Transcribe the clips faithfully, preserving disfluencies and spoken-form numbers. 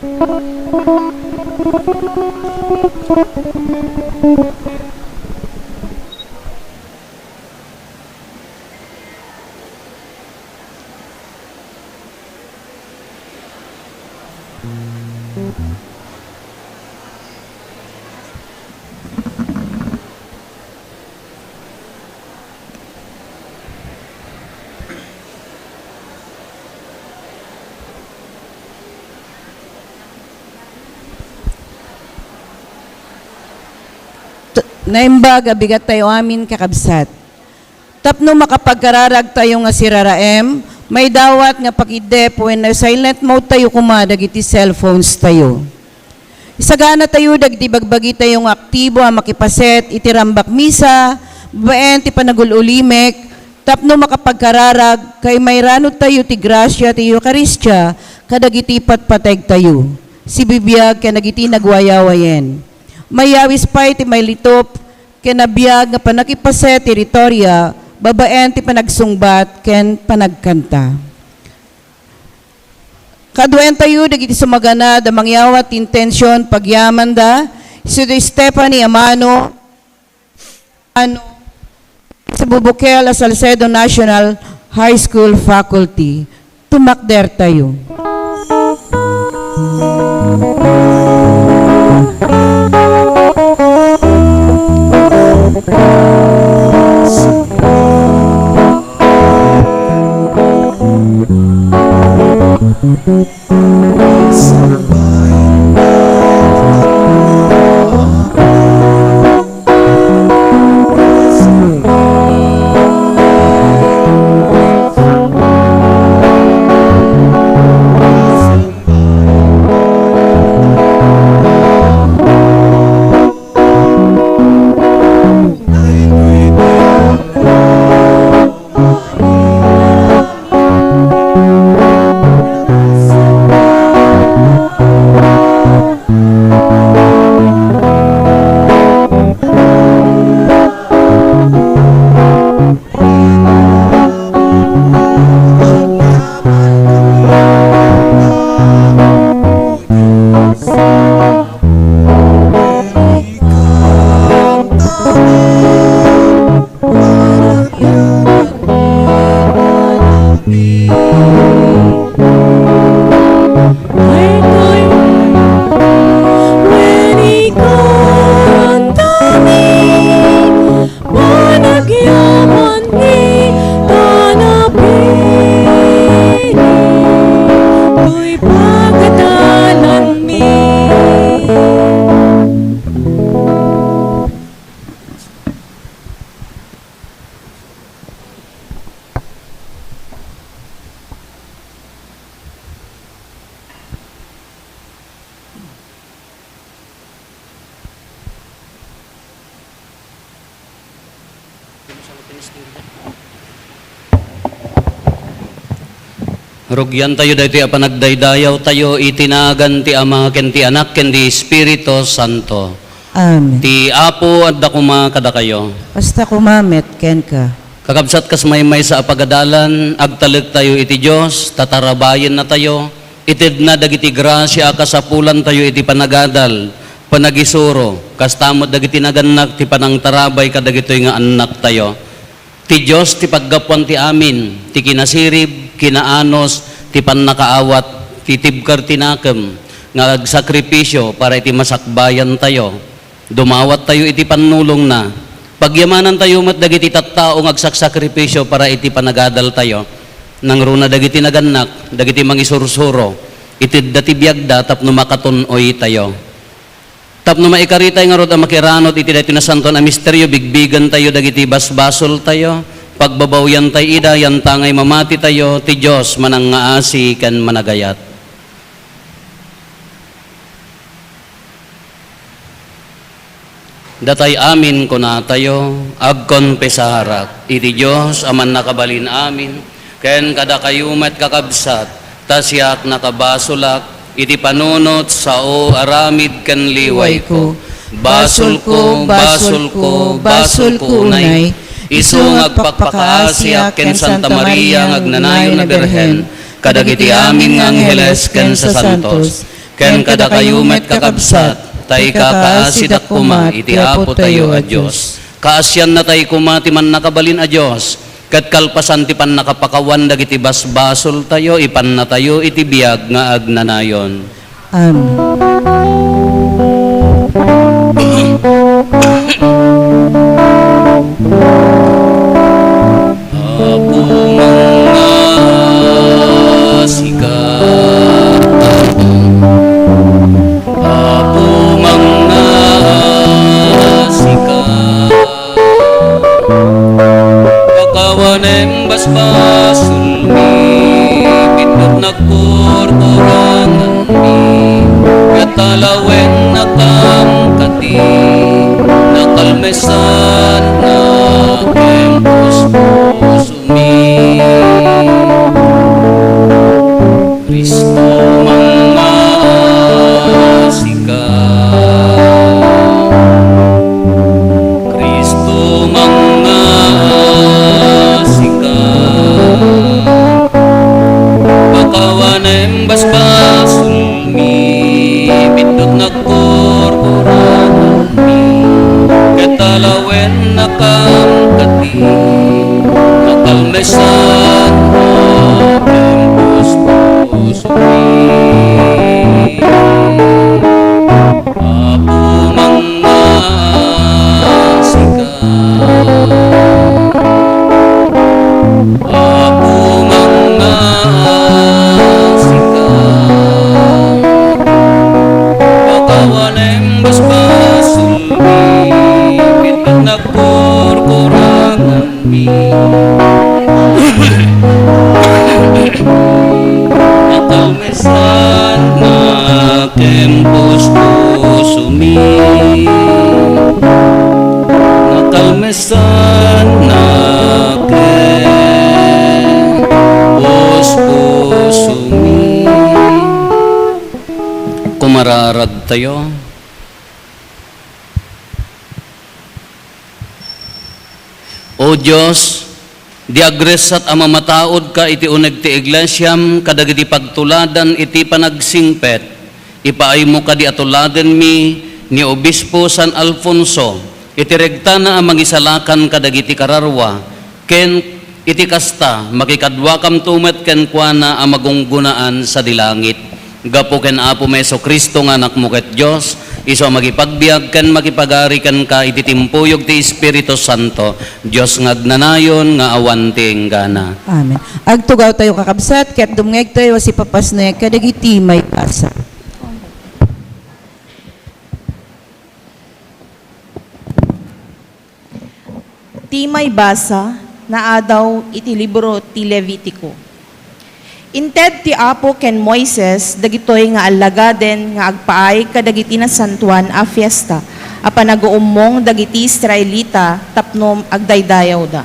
T-, naimbag a bigat tayo amin, kakabsat. Tapno makapagkararagtayo nga siraraem, maidawat nga pakiddep wenno silent mode tayo koma dagiti cellphones tayo. Isagana tayo dagiti bagbagi tayo nga aktibo a makipaset iti rambak misa, babaen ti panagul-ulimek, tapno makapagkararag, ket mairanud tayo ti grasia ti Eukaristia kadagiti patpateg tayo, sibibiag ken dagiti nagwayawayen. Mayawis pay ti mailitup ken nabiag nga pannakipaset ti oratoria babaen ti panagsungbat ken panagkanta. Kaaduentayo dagiti sumaganad a mangyawat ti intension pagyamanda, isu Stephanie Amano, Amano, Cebu Bukel a Salcedo National High School Faculty. Tumakdertayo. Panagyaman ni Tanapili, toy pagadalanmi. Rugiantayo daytoy a panagdaydayawtayo iti nagan ti Ama, ken ti Anak, ken ti Espiritu Santo. Amen. Ti Apo adda koma kadakayo. Kasta koma met kenka. Kakabsat, kas maymaysa a pagadalan, agtalektayo iti Dios, ta tarabayennatayo, itedna dagiti grasia a kasapulantayo iti panagadal, panagisuro, kasta met dagiti nagannak ti panangtarabay kadagitoy nga annaktayo. Ti Dios ti paggapuan ti amin, ti kinasirib, kinaanus, ti pannakaawat, ti tibker ti nakem, nga agsakripisio para iti masakbayantayo. Dumawattayo iti pannulongna. Pagyamanantayo met dagiti tattao nga agsaksakripisio para iti panagadaltayo. Nangruna dagiti nagannak, dagiti mangisursuro, itedda ti biagda tapno makatun-oytayo. Tapno maikaritay ngarud a makiranod iti daytoy nasantoan a misterio, bigbigentayo dagiti basbasoltayo, pagbabawiantay ida, yantangay mamatitayo, ti Dios manangngaasi ken managayat. Datay amin kunatayo, agkonfesarak iti Dios a Mannakabalin-amin, ken kadakayo met, kakabsat, ta siak nakabasolak iti panunot sao, aramid ken liwayko. Basolko, basolko, basolko unay, isu nga agpakpakaasiak ken Santa Maria nga agnanayon a Birhen, kadagiti amin nga angheles ken sasantos. Ken kadakayo met, kakabsat, ta ikakaasidak koma iti Apotayo a Dios. Kaasiannatay koma ti Mannakabalin a Dios, ket kalpasan ti pannakapakawan dagiti basbasoltayo, ipannatayo iti biag nga agnanayon. Amen. Apo, mangngasika. Apo, mangngasika. Pakawanem basbasolmi, biddut nagkurkuranganmi, ket alawennakam kadi, nakalmesanna ken puspusomi. Cristo, mangngasika. Cristo, mangngasika. Pakawanem basbasolmi, biddut nagkurkuranganmi, ket alawennakam kadi, nakalmesanna ken puspusomi. Apo, mangngasika. Apo, mangngasika. Pakawanem basbasolmi, biddut nagkurkurangan mi. Nakalmesanna ken puspusomi. Nakalmesanna ken puspusomi. Kumararadtayo. O Dios, di agressat a mamataudka iti uneg ti iglesiam kadagiti pagtuladan iti panagsingpet, ipaaymo kadi a tuladenmi ni Obispo San Alfonso iti regtana a mangisalakan kadagiti kararua, ken iti kasta, makikaduakamto met kenkuana a magunggonaan sadi langit. Gapu ken Apomi Jesu-Cristo nga Anakmo ket Dios, isu a makipagbiag ken makipagari kenka iti timpuyog ti Espiritu Santo, Dios nga agnanayon nga awan ti inggana. Amen. Agtugawtayo, kakabsat, ket dumngegtayo a sipapasnek kadagiti maibasa. Ti maibasa naadaw iti libro ti Levitico. Inted ti Apo ken Moises dagitoy nga allagaden nga agpaay kadagiti nasantoan a fiesta a panagaummong dagiti Israelita tapno agdaydayawda.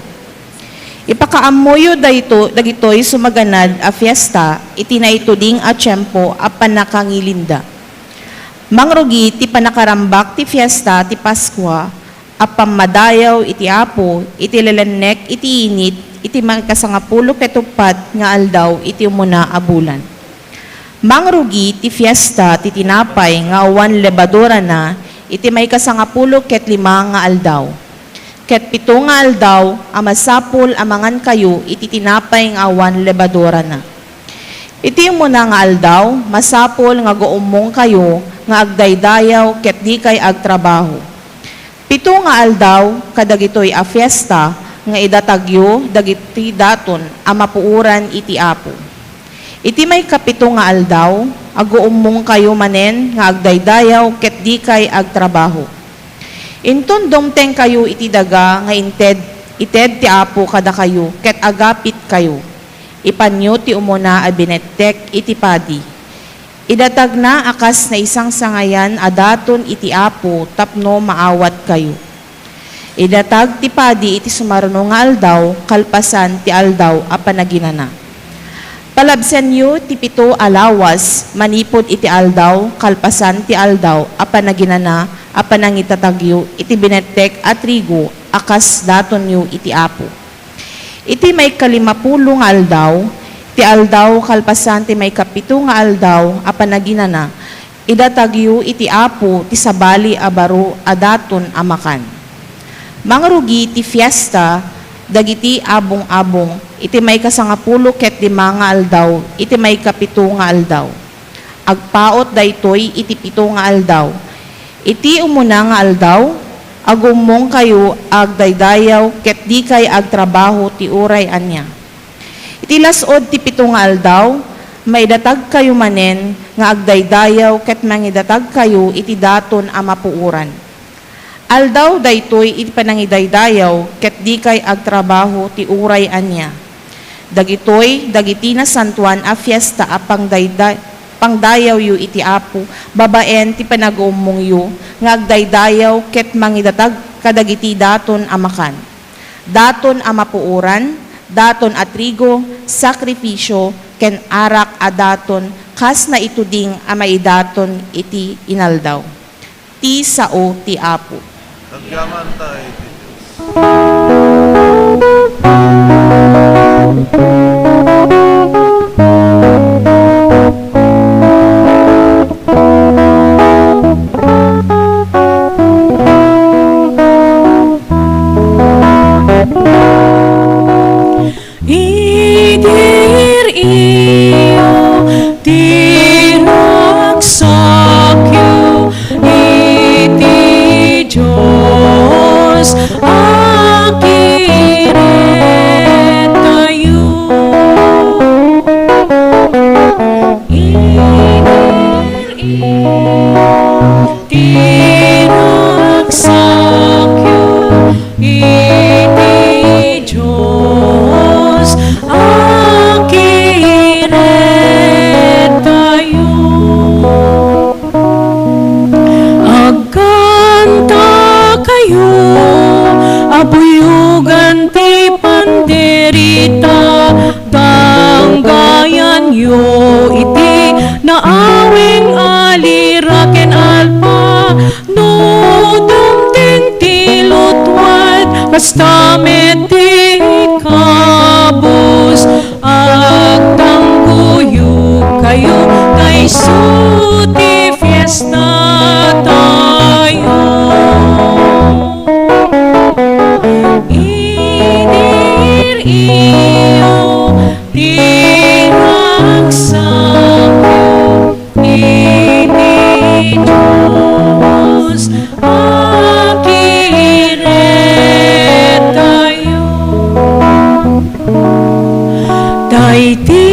Ipakaammoyo dayto-, dagitoy sumaganad a fiesta iti naituding a tiempo a pannakalinda. Mangrugi ti pannakarambak ti fiesta ti Paskua a pammadayaw iti Apo iti lelennek iti init iti maikasangapulo ket uppat nga aldaw iti umuna a bulan. Mangrugi ti fiesta ti tinapay nga awan lebadurana iti maikasangapulo ket lima nga aldaw. Ket pito nga aldaw a masapul a mangankayo iti tinapay nga awan lebadurana. Iti umuna nga aldaw, masapul nga agummongkayo nga agdaydayaw ket dikay agtrabaho. Pito nga aldaw kadagitoy a fiesta nga idatagyo dagiti daton a mapuoran iti Apo. Iti maikapito nga aldaw, agummongkayo manen nga agdaydayaw ket dikay agtrabaho. Inton dumtengkayo iti daga nga inted, ited ti Apo kadakayo ket agapitkayo, ipanyo ti umuna a binettek iti padi. Idatagna a kas naisangsangayan a daton iti Apo tapno maawatkayo. Idatag ti padi iti sumaruno nga aldaw kalpasan ti aldaw a panaginana. Palabsenyo ti pito a lawas manipud iti aldaw kalpasan ti aldaw a panaginana a panangitatagyo iti binettek a trigo a kas datonyo iti Apo. Iti maikalimapulo nga aldaw, ti aldaw kalpasan ti maikapito nga aldaw a panaginana, Idatagyo iti Apo ti sabali a baro a daton a makan. Mangrugi ti fiesta dagiti abung-abung iti maikasangapulo ket lima nga aldaw iti maikapito nga aldaw. Agpaut daytoy iti pito nga aldaw. Iti umuna nga aldaw, agummongkayo a agdaydayaw ket dikay agtrabaho ti uray ania. Iti las-ud ti pito nga aldaw, maidatagkayo manen nga agdaydayaw ket mangidatagkayo iti daton a mapuoran. Aldaw daytoy iti panangidaydayaw ket dikay agtrabaho ti uray ania. Dagitoy dagiti nasantoan a fiesta a pangdayda-, pangdayawyo iti Apo babaen ti panag-uummongyo nga agdaydayaw ket mangidatag kadagiti daton a makan. Daton a mapuoran, daton a trigo, sakrifisio, ken arak a daton kas naituding a maidaton iti inaldaw. Ti sao ti Apo. Agyamankami iti Dios. Idi ir-iyo ti ragsakyo iti Dios a kiredtayo. Idi ir-iyo ti ragsakyo iti Dios a kiredtayo. Agkantakayo a buyogan ti panderita, ganggayanyo iti naaweng a lira ken alpa. No dumteng ti lutwad, kasta met ti kabus, agtangguyogkayo, kaysu ti fiesta tayo. Idi ir-iyo ti ragsakyo iti Dios a kiredtayo. Daydi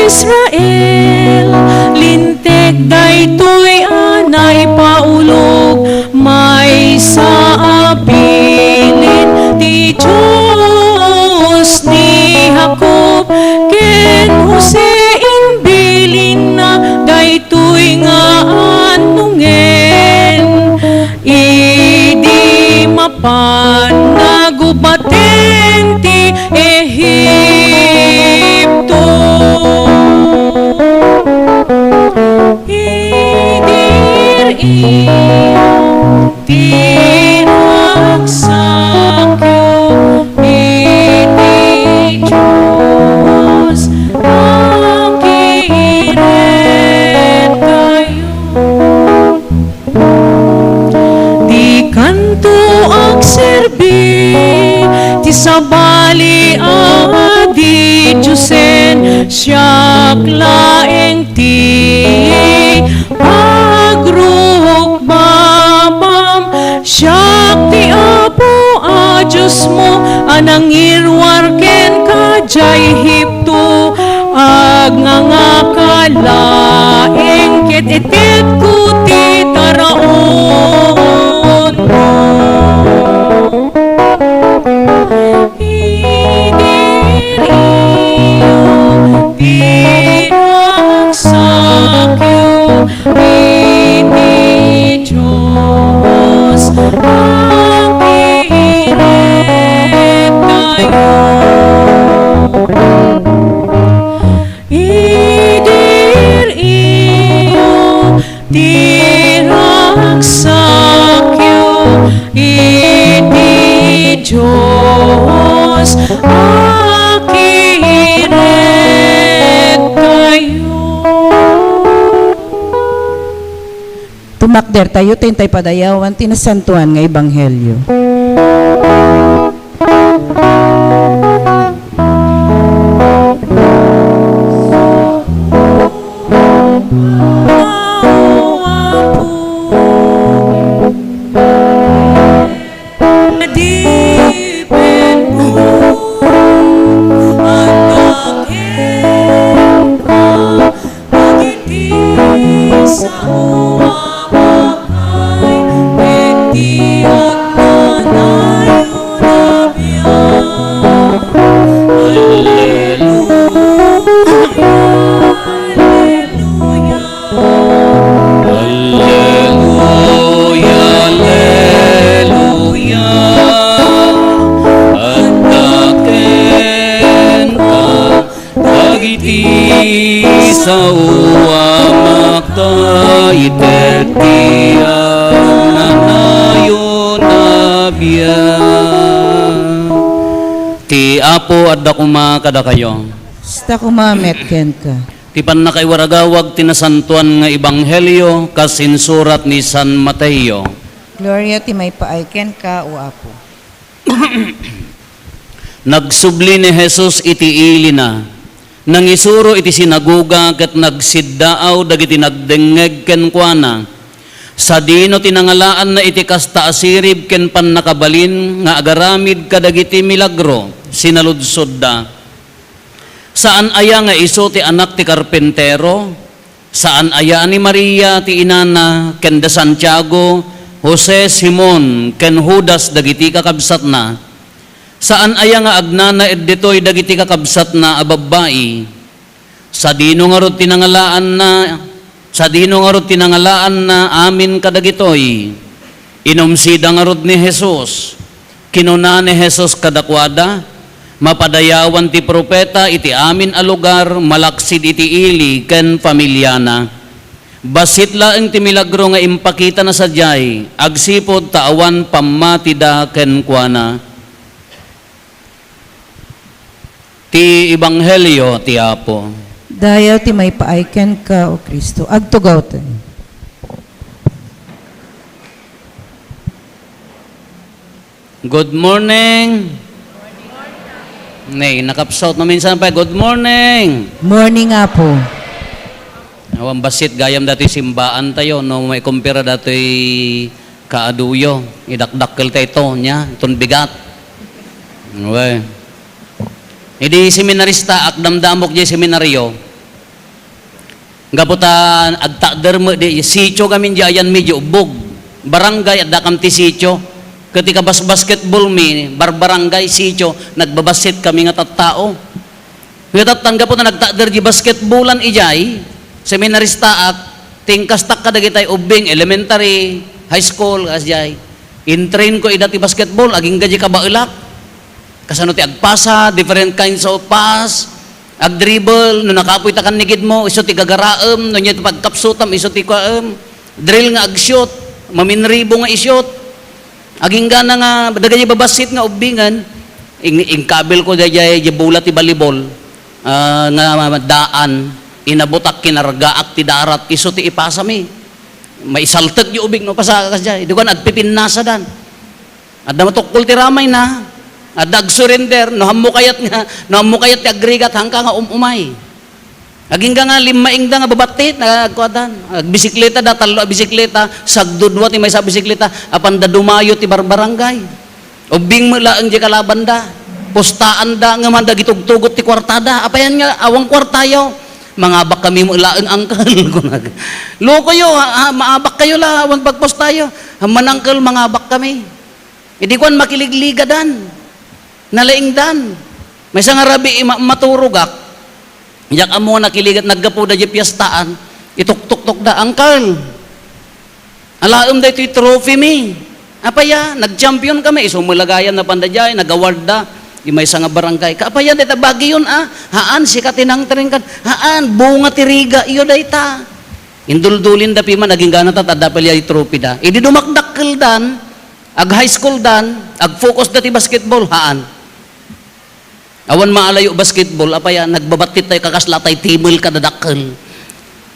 Israel, linteg daytoy a naipaulog, maysa a bilin ti Dios ni Jacob ken Jose. Imbilinna daytoy nga annongen idi mapan nagubaten ti Egipto. Idi ir-iyo ti ragsakyo iti Dios a kiredtayo. Dikanto agserbi ti sabali a didiosen, siak laeng ti pagrukbabam. Siak ti Apo a Diosmo a nangiruar kenka idiay Egipto. Agngangaka laeng ket itetko ti taraonmo. Idi ir-iyo ti ragsakyo iti Dios a kiredtayo. Idi Makdertayo ta intay padayawan ti nasantoan nga ebanghelio. Dagiti sao a patay iti agnanayon a biag. Alleluia, alleluia. Alleluia, alleluia. Adda kenka dagiti sao a makta iti agnanayon a biag. Ti Apo adda koma kadakayo. Kasta koma met kenka. Ti pannakaiwaragawag ti nasantoan nga ebanghelio kas insurat ni San Mateo. Gloria ti maipaay kenka, O Apo. Nagsubli ni Jesus iti ilina. Nangisuro iti sinagoga ket nagsiddaaw dagiti nagdengngeg kenkuana. Sadino ti nangalaanna iti kasta a sirib ken pannakabalin nga agaramid kadagiti milagro? Sinaludsodda. Saan aya nga isu ti anak ti karpentero? Saan aya ni Maria ti inana ken da Santiago, Jose, Simon, ken Judas dagiti kakabsatna? Saan aya nga agnanaed ditoy dagiti kakabsatna a babbai? Sadino ngarud ti nangalaanna? Sadino ngarud ti nangalaanna amin kadagitoy? Inumsida ngarud ni Jesus. Kinuna ni Jesus kadakuada, "Mapadayawan ti profeta iti amin a lugar, malaksid iti ili ken familiana." Bassit laeng ti milagro nga impakitana sadiay, agsipud ta awan pammatida kenkuana. Ti Ebanghelio ti Apo. Dayaw ti maipaay kenka, O Cristo. Agtugawtayo. Good morning. Nay, nakapsut no minsan pa, "Good morning." Morning, Apo. Awan bassit gayam datoy simbaan tayo, no, maikumpara datoy kaaduyo, idakdakkel tayo ito, nya, iton bigat. Uwe. Idi seminarista, ak damdamok di seminaryo. Gapu ta agtakder met di sitio gamin di ayan mi di ubbog. Barangay, adda kam ti sitio. Ket ti kabas-, basketball mi, bar-, barangay, sitio, nagbabassit kami nga tattao. Ket gapu ta nagtakder di basketballan idiay, seminaristaak, ti inkastak kadagitay ubbing, elementary, high school, kasdiay. Intrain ko ida ti basketball, agingga di kabaelak. Kasano ti agpasa, different kinds of pass, agdribble, no nakapoy ta kannigidmo, isu ti gagaraem, no nia ti pagkapsutam, isu ti kuaem, drill nga agshoot, maminribo nga ishoot. Aginggana nga, dagiti babassit nga ubbingen, ing-, ingkabil ko daydiay, di bola ti volleyball, ah, nga daan, inabutak, kinargaak ti darat, isu ti ipasami. Maisaltek di ubing, no, pasa, kasdiay. Di ko agpipinnasadan. Adda matukkol ti ramayna, adda agsurrender, no, hammo kayat nga, no, hammo kayat ti agrigat, hangka nga um-umay. Agingga nga limmaingda nga babattit, nagkuadan. Agbisikleta da, tallo a bisikleta, sagdudua ti maysa a bisikleta, apanda dumayo ti barbarangay. Ubbing met laeng di kalabanda. Pustaanda, ngem handa gitugtugot ti kuartada. Apayan nga, awan kuartayo. Mangabak kami met laeng, uncle. Kunag. Lokoyo, ha, ha, maabak kayo la, awan pagpustayo. Amman, uncle, mangabak kami. Idi kuan, makiligligadan. Nalaingdan. Maysa nga rabii, ma-, maturogak. Diak ammo nga nakiligat, naggapuda di piestaan. Ituktuktokda, "Uncle, alaem daytoy trophy mi." "Apaya?" "Nag-champion kami." Isu met la gayan, napanda diay, nag-award da. Di maysa nga barangay. "Ka, apaya dayta, Baguio, a?" "Haan, sika ti nangtrenkan." "Haan, bunga ti rigayo dayta." Induldulin da piman, aginggana ta, adda pay la di trophy da. Idi dumakdakkeldan, ag-high school dan, ag-focus da ti basketball, haan. Awan maalayo basketball, apaya, nagbabattit tayo, kakasla tayo, timel kadadakkel.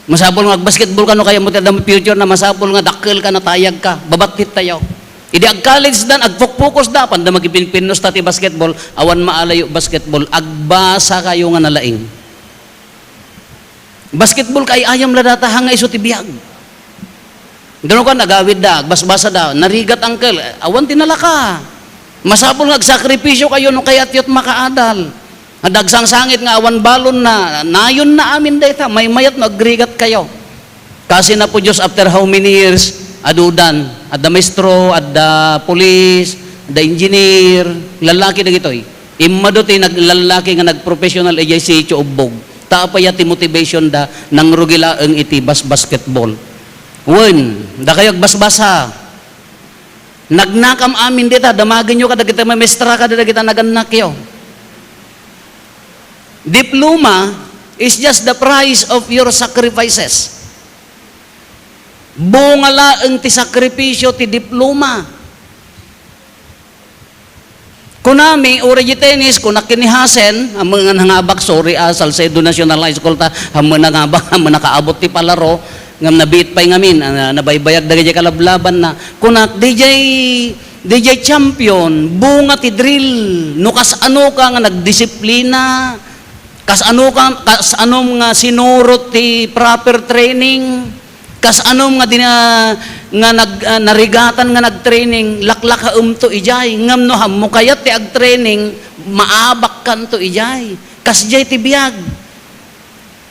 Masapul nga agbasketball ka no kayatmo ti adda future na, masapul nga dakkel ka, natayag ka, babattit tayo. Idi agcollege dan, agfokfokus da, apanda makipinpinnos ta ti basketball, awan maalayo basketball, agbasa kayo nga nalaing. Basketball kaay-ayam la data, hanga isu ti biag. Dano ka, nagawid da, agbasbasa da, narigat, uncle, awan ti nalaka. Masapul nga agsakripisyo kayo no kayatyo ti makaadal. Adda agsangsangit nga awan balon na, nayon na amin dayta, maymayat no agrigat kayo. Kasi na po Diyos, after how many years, adudan, adda maestro, adda police, adda engineer, lalaki dagitoy. Immadu ti nag-, lalaki nga nagprofessional idiay sitio ubbog. Ta apay a ti motivation da, nangrugi laeng iti bas-, basketball. Wen, dakayo agbasbasa. Nagnakam amin dita, damagenyo kadagiti mamestra, kadagiti nagannakyo. Diploma is just the price of your sacrifices. Bunga laeng ti sakripisyo ti diploma. Kunami, uray di tennis, kunak ken ni Hasen, ammo nga nangabak, sorry, ah, Salcedo National High School ta, ammo nangabak, ammo nakaabot ti palaro, ngem nabiit pay ngamin, ah, nabaybayag dagiti kalablabanna. Kunak, D J, D J champion, bunga ti drill, no kasano ka nga nagdisiplina, kasano ka, kasano nga sinurot ti proper training, kasano nga dina-, nga nag-, ah, narigatan nga nagtraining, laklakaemto idiay. Ngem no hammo kayat ti agtraining, maabakkanto idiay. Kasdiay ti biag.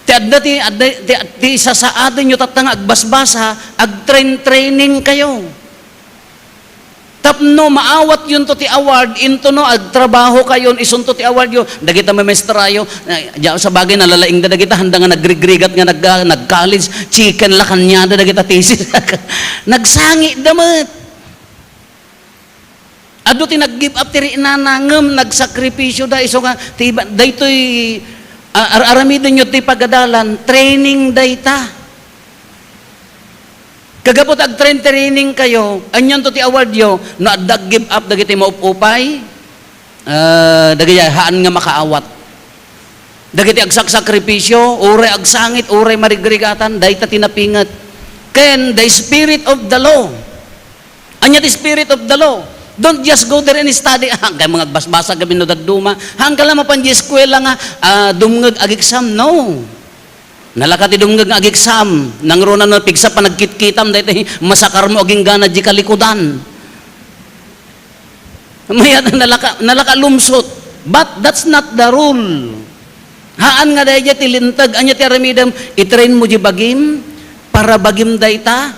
Ti adda ti, adda ti, ti sasaadenyo tatta nga agbasbasa, agtrain-training kayo. Tapno maawatyonto ti award, intono agtrabaho kayon, isunto ti awardyo, dagita mamestrayo, eh, dia-, sabagay, nalalaingda dagita, handa nga nagrigrigat nga nag-, nag-college, chicken la kaniada dagita thesis. Nagsangitda met. Adu ti nag-give up ti rinana, ngem nagsakripisyoda, isu nga, ti iba, daytoy, ah, ar-, aramidenyo ti pagadalan, training dayta. Kagapu ta agtrain-training kayo, anianto ti awardyo? No adda ag-give up dagiti maup-upay, ah, dagiti haan nga makaawat. Dagiti agsaksakripisyo, uray agsangit, uray marigrigatan, dayta ti napinget. Ken the spirit of the law. Ania ti spirit of the law? Don't just go there and study. Ah, kay mga agbasbasa kami no dadduma. Hangka la mapan di eskwela nga, ah, dumngeg ag-exam. No. Nalaka ti dumngeg nga ag-exam, nangruna no pigsa panagkitkitam, daytoy masakarmo agingga na di kalikudan. Mayat nalaka, nalaka lumsot. But that's not the rule. Haan nga daydiay ti linteg, ania ti aramidem, itrain mo di bagim, para bagim dayta.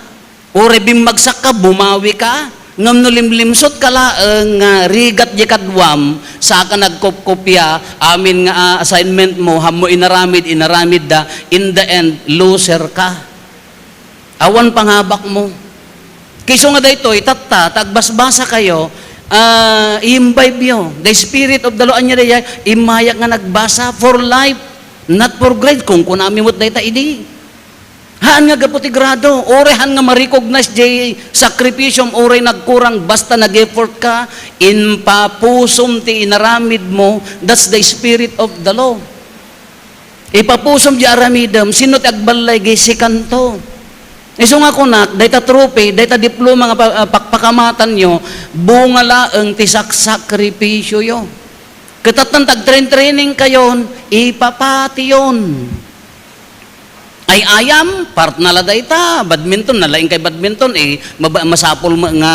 Uray bimmagsak ka, bumawi ka. Ngem no limlimsot ka laeng nga rigat di kaduam, saka nagkopkopia, amin nga, ah, assignment mo, hammo inaramid, inaramid da, in the end, loser ka. Awan pangabak mo. Kayso nga daytoy, tatta, ta agbasbasa kayo, ah, i-imbibe yo. The Spirit of the Lord, ania daydiay, immayak nga nagbasa, for life, not for grade. Kunkunami met dayta idi. Haan nga gapu ti grado, uray haan nga ma-recognize jay sakripisyom, uray nagkurang, basta nag-effort ka, impapusom ti inaramid mo, that's the spirit of the law. Ipapusom di aramidem, sino ti agballay, gisikanto. Isu nga kunak, dayta trophy, dayta diploma nga pa-, ah, pakpakamatanyo, bunga laeng ti saksakripisyoyo. Ket tattan ta agtrain-training kayon, ipapatiyon. Ay, ayam, part na la dayta, badminton, nalaing kay badminton, eh, maba-, masapul ma-, nga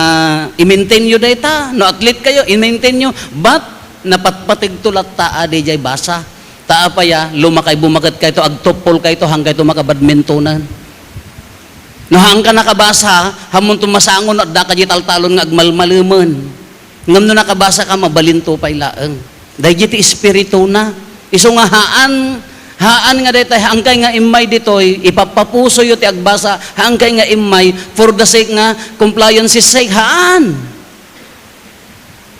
i-maintain yo dayta. No athlete kayo, i-maintain yo. But, napatpategto latta a, di jay basa. Ta apay a, lumakay, bumaket kayto, agtupol kayto, hangkayto makabadmintonan. No, hangka nakabasa, hamunto masango, no, adda ka di taltalon nga agmalmalemen. Ngem no nakabasa ka, mabalinto pay laeng. Daydi ti espirituna. Isu nga haan, haan nga daytay, angkay nga immay ditoy, ipappapusoyo ti agbasa, angkay nga immay, for the sake nga, compliance's sake, haan.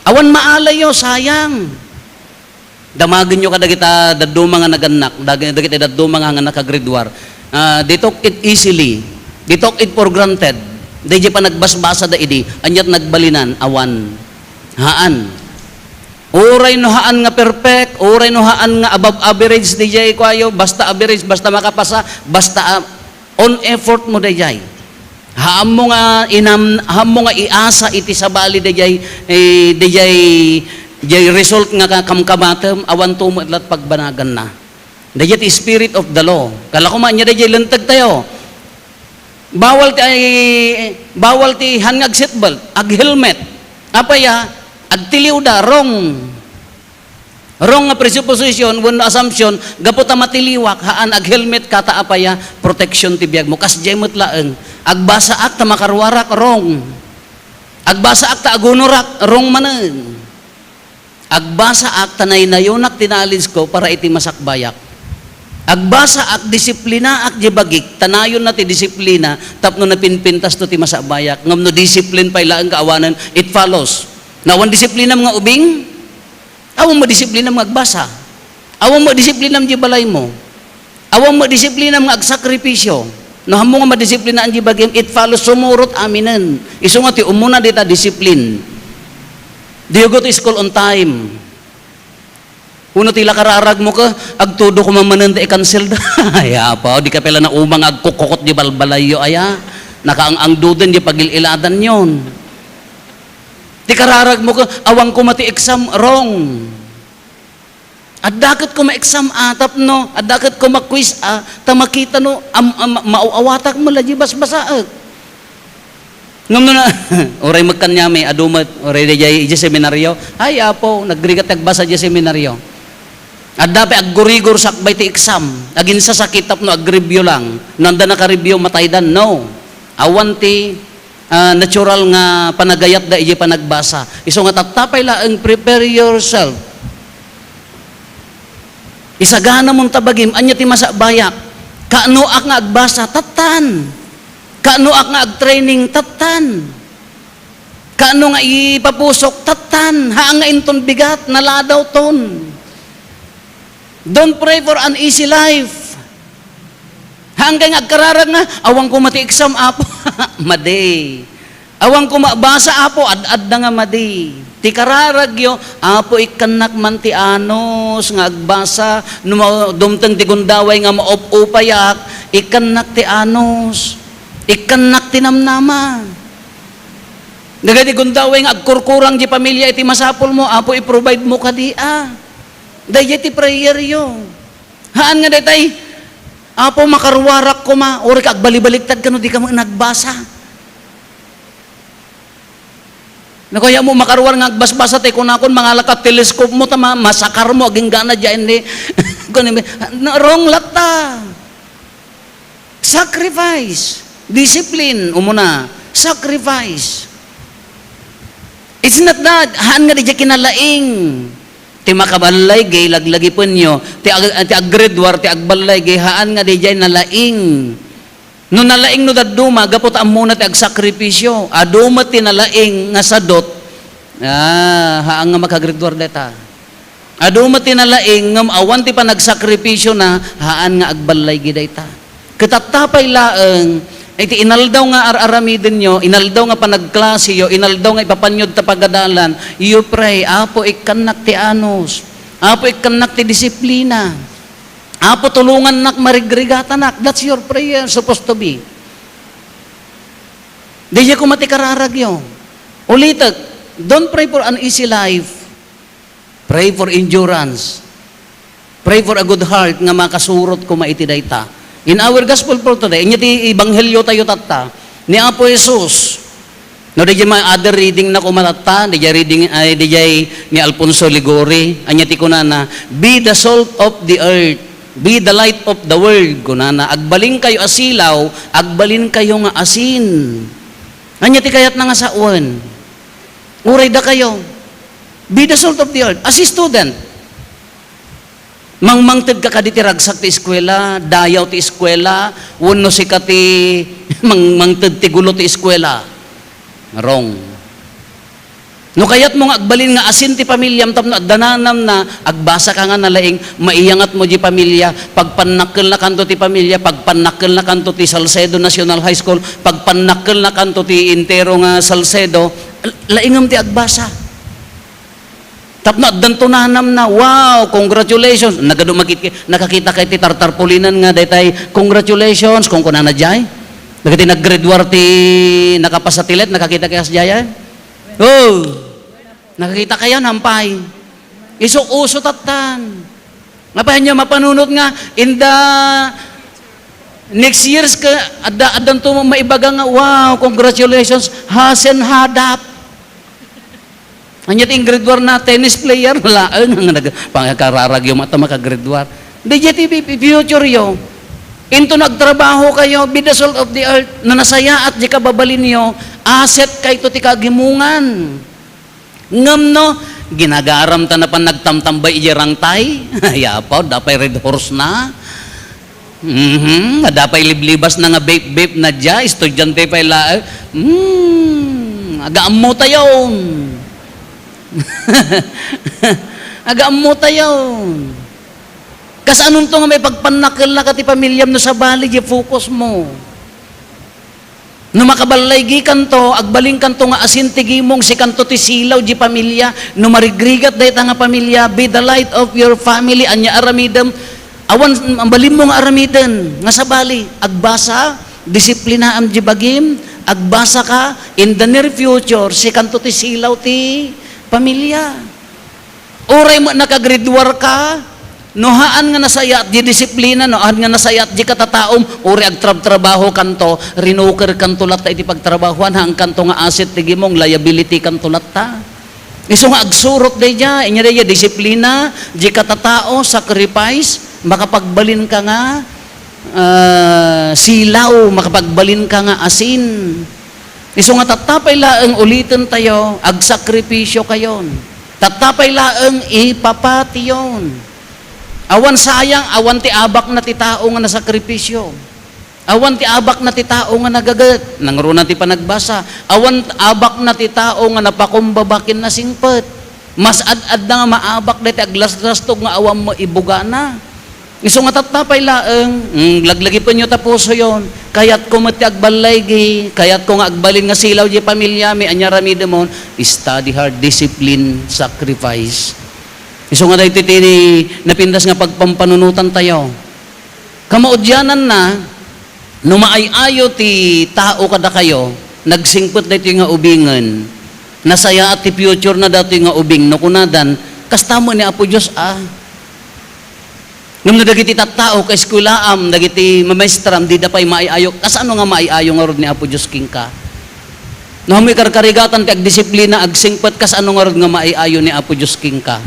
Awan maalayo, sayang. Damagenyo kadagita dadduma nga nagannak, dag-, dagiti dadduma nga, nga naka-grade war. Ah, they took it easily. They took it for granted. Daydi panagbasbasada idi, aniat nagbalinan, awan. Haan. Uray no haan nga perfect, uray no haan nga above average, di jay kuayo, basta average, basta makapasa, basta, ah, Own effort mo dayjay. Haammo nga inam-, haammo nga iasa iti sabali dayjay, eh, dayjay, dayjay result nga ka-, kamkamatem, awanto met la't pagbanaganna. Dayjay ti spirit of the law. Kala ko man, ania dayjay linteg tayo. Bawal ti, ay, bawal ti han nga ag-seatbelt, ag-helmet. Apay a, agtiliwda, wrong. Wrong nga presupposition wenno assumption, gapu ta matiliwak, haan, ag-helmet ka ta apay a, protection ti biagmo. Kasdiay met laeng, agbasaak ta makaruarak, wrong. Agbasaak ta agunorak, wrong manen. Agbasaak ta naynayonak ti knowledge ko para iti masakbayak. Agbasaak, disiplinaak di bagik, ta nayonna ti disiplina tapno napinpintasto ti masakbayak. Ngem no discipline pay laeng kaawanen, it follows. No awan disiplinam nga ubing, awan madisiplinam nga agbasa. Awan madisiplinam di balaymo. Awan madisiplinam nga agsakripisyo. No, hammo nga madisiplinaan di bagim, it follows, sumurot aminen. Isu nga ti umuna dita, discipline. Do you go to school on time? Wenno ti la kararagmo ka, agtudo ko man manen ta i-cancel da. Ay, apa, di ka pala nauma nga agkukkukot di balbalayyo, aya. Nakaang-angdoden di pagil-iladanyon. Ti kararagmo ka, awan ko mati exam, wrong. Adda ket koma exam a, tapno, adda ket koma quiz a, ta makita no, am-, am-, maaw-awatak met la di basbasaek. Ngem no na, uray met kaniami, adu met, uray dayjay, idiay seminaryo. Ay, Apo, nagrigat agbasa idiay seminaryo. Adda pay aggurigor sakbay ti exam. Aginsasakit tapno agreview lang. No, anda nakareview, mataydan. No. Awan ti ah, natural nga panagayatda idiay panagbasa. Isu nga tatta pay laeng, prepare yourself. Isaganamon ta bagim, ania ti masakbayak? Kaanoak nga agbasa? Tattan. Kaanoak nga agtraining? Tattan. Kaano nga ipapusok? Tattan. Haan nga inton bigat, naladawton. Don't pray for an easy life. Haan kay nga agkararag nga, "Awan ko mati exam, Apo." Madi. "Awan ko mabasa, Apo." Ad-adda nga madi. Ti kararagyo, "Apo, ikkannak man ti anus nga agbasa. No ma-, dumteng ti gundaway nga maop-upayak, ikkannak ti anus. Ikkannak ti namnama." Dagiti gundaway nga agkurkurang ti pamilya iti masapulmo, "Apo, i-provide mo kadi, a." Dayjay ti prayeryo. Haan nga daytay, "Apo, makaruarak koma, uray ka agbalibaliktad kano di ka met nagbasa." No kaya mo makaruar nga agbasbasa, tay kunakon, mangalaka telescope mo, ta ma-, masakar mo, agingga na dyan, di. Kuno, no, wrong latta. Sacrifice. Discipline, umuna. Sacrifice. It's not that, haan nga dayjay kinalaing. Ti makaballaygi, laglagipenyo, ti ag-, ti aggraduar, ti agballaygi, haan nga dayjay nalaing. No nalaing no dadduma, gapu ta ammona ti agsakripisyo. Adu met ti nalaing nga sadut, ah, haan nga makagraduar dayta. Adu met ti nalaing ngem awan ti panagsakripisyona, haan nga agballaygi dayta. Ket tatta pay laeng, iti inaldaw nga ar-aramidenyo, inaldaw nga panagklaseyo, inaldaw nga ipapanyo ta pagadalan, you pray, "Apo, ikkannak ti anus. Apo, ikkannak ti disiplina. Apo, tulongannak, marigrigatanak." That's your prayer supposed to be. Dayjay koma ti kararagyo. Ulitek, don't pray for an easy life. Pray for endurance. Pray for a good heart nga makasurot koma iti dayta. In our gospel for today, ania ti ebanghelio tayo tatta, ni Apo Jesus. No, dayjay ma-, other reading na koma tatta, dayjay reading, ay, dayjay ni Alfonso Liguori, ania ti kunana, "Be the salt of the earth, be the light of the world," kunana, "Agbalinkayo a silaw, agbalinkayo nga asin." Ania ti kayatna nga sawen? Uray dakayo, be the salt of the earth. As a student, mangmangted ka kadi ti ragsak ti eskuela, dayaw ti eskuela, wenno sika ti mangmangted ti gulo ti eskuela? Wrong. No kayatmo nga agbalin nga asin ti pamiliam tapno adda nanamna, agbasa ka nga nalaing, maiyangatmo di pamilia, pagpannakkelnakanto ti pamilia, pagpannakkelnakanto ti Salcedo National High School, pagpannakkelnakanto ti entero nga Salcedo, laingem ti agbasa. Tapno addanto nanamna, "Wow, congratulations." Nagadu makit-, nakakita kay ti tartarpulinan nga daytay, "Congratulations," kunkunana jay. Dagiti nag-grade one ti nakapasa ti let, nakakita kay kasjay? Oh, nakakita kayo, nampay. Isu-uso tattan. Nga pa niya mapanunot nga, in the next years ka, adda, addanto maibaga nga, "Wow, congratulations, hasen hadap." Anya ti in grade one na tennis player, laeng nga nag-, pangkararagyo mata maka grade one. Di jay ti pi-, pi-, future yo. Into nagtrabaho kayo, be the salt of the earth, no nasayaat di kababalinyo, asset kayto ti kagimungan. Ngem no, ginagaram ta napan nagtamtambay iti rangtay, yapaw, dapay Red Horse na. Mhm, adda pay liblibas na nga vape-vape na dia, estudyante pay laeng. Hmm, agaammo tayon. Agaammo tayon. Kasanonto nga maipagpannakellaka ti pamilyam no sabali di focus mo? No makaballaygikanto, agbalinkanto nga asin ti gimong, sikanto ti silaw di pamilia. No marigrigat dayta nga pamilia, be the light of your family. Ania aramidem? Awan, mabalinmo nga aramiden nga sabali, agbasa, disiplinaam di bagim, agbasa ka, in the near future, sikanto ti silaw ti pamilia. Uray met naka-grade one ka, no haan nga nasayaat di disiplina, no haan nga nasayaat di katataom, uray agtrabtrabaho kanto, rinuker kanto latta iti pagtrabahoan, haan kanto nga asset ti gimong, liability kanto latta. Isu nga agsurot daydiay, inya daydiay disiplina, di katatao, sacrifice, makapagbalin ka nga, ah, silaw, makapagbalin ka nga asin. Isu nga tatta pay laeng uliten tayo, agsakripisyo kayon. Tatta pay laeng ipapatiyon. Awan sayang, awan ti abak na ti tao nga nasakripisyo. Awan ti abak na ti tao nga nagaget. Nangruna ti panagbasa. Awan abak na ti tao nga napakumbaba ken nasingpet. Mas ad-adda nga maabak dayta aglasrastog nga awan maibugana. Isu nga tatta pay laeng, mm, laglagipenyo ta pusoyon. Kayatko met ti agballaygi, kayatko nga agbalin nga silaw di pamilyami, ania aramidemon, study hard, discipline, sacrifice. Isu nga daytoy ti napintas nga pagpampanunotan tayo. Kamaudiananna, no maay-ayo ti tao kadakayo, nagsingpet daytoy nga ubingen, nasayaat ti future na datoy nga ubing, no kunadan, "Kasta met ni Apo Dios, a." Ngem no dagiti tattao, kaeskuelaam, dagiti mamaestram, dida pay maay-ayo, kasano nga maay-ayo ngarud ni Apo Dios kenka? No ammo ikarkarigatan ti agdisiplina, agsingpet, kasano ngarud nga maay-ayo ni Apo Dios kenka?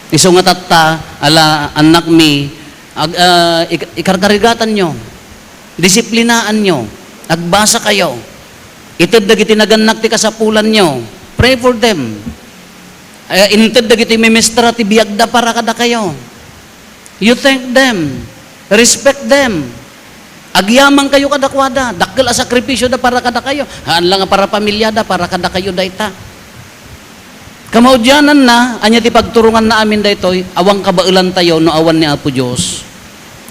Isu nga tatta, ala, annakmi, ag-, ah, ik-, ikarkarigatanyo, disiplinaanyo, agbasa kayo, ited dagiti nagannak ti kasapulanyo, pray for them. Eh, inted dagiti mamaestra ti biagda para kadakayo. You thank them. Respect them. Agyaman kayo kadakuada. Dakkel a sakripisyoda para kadakayo. Haan la nga para pamilyada, para kadakayo dayta. Kamaudiananna, ania ti pagturonganna amin daytoy? Awan kabaelan tayo no awan ni Apo Dios.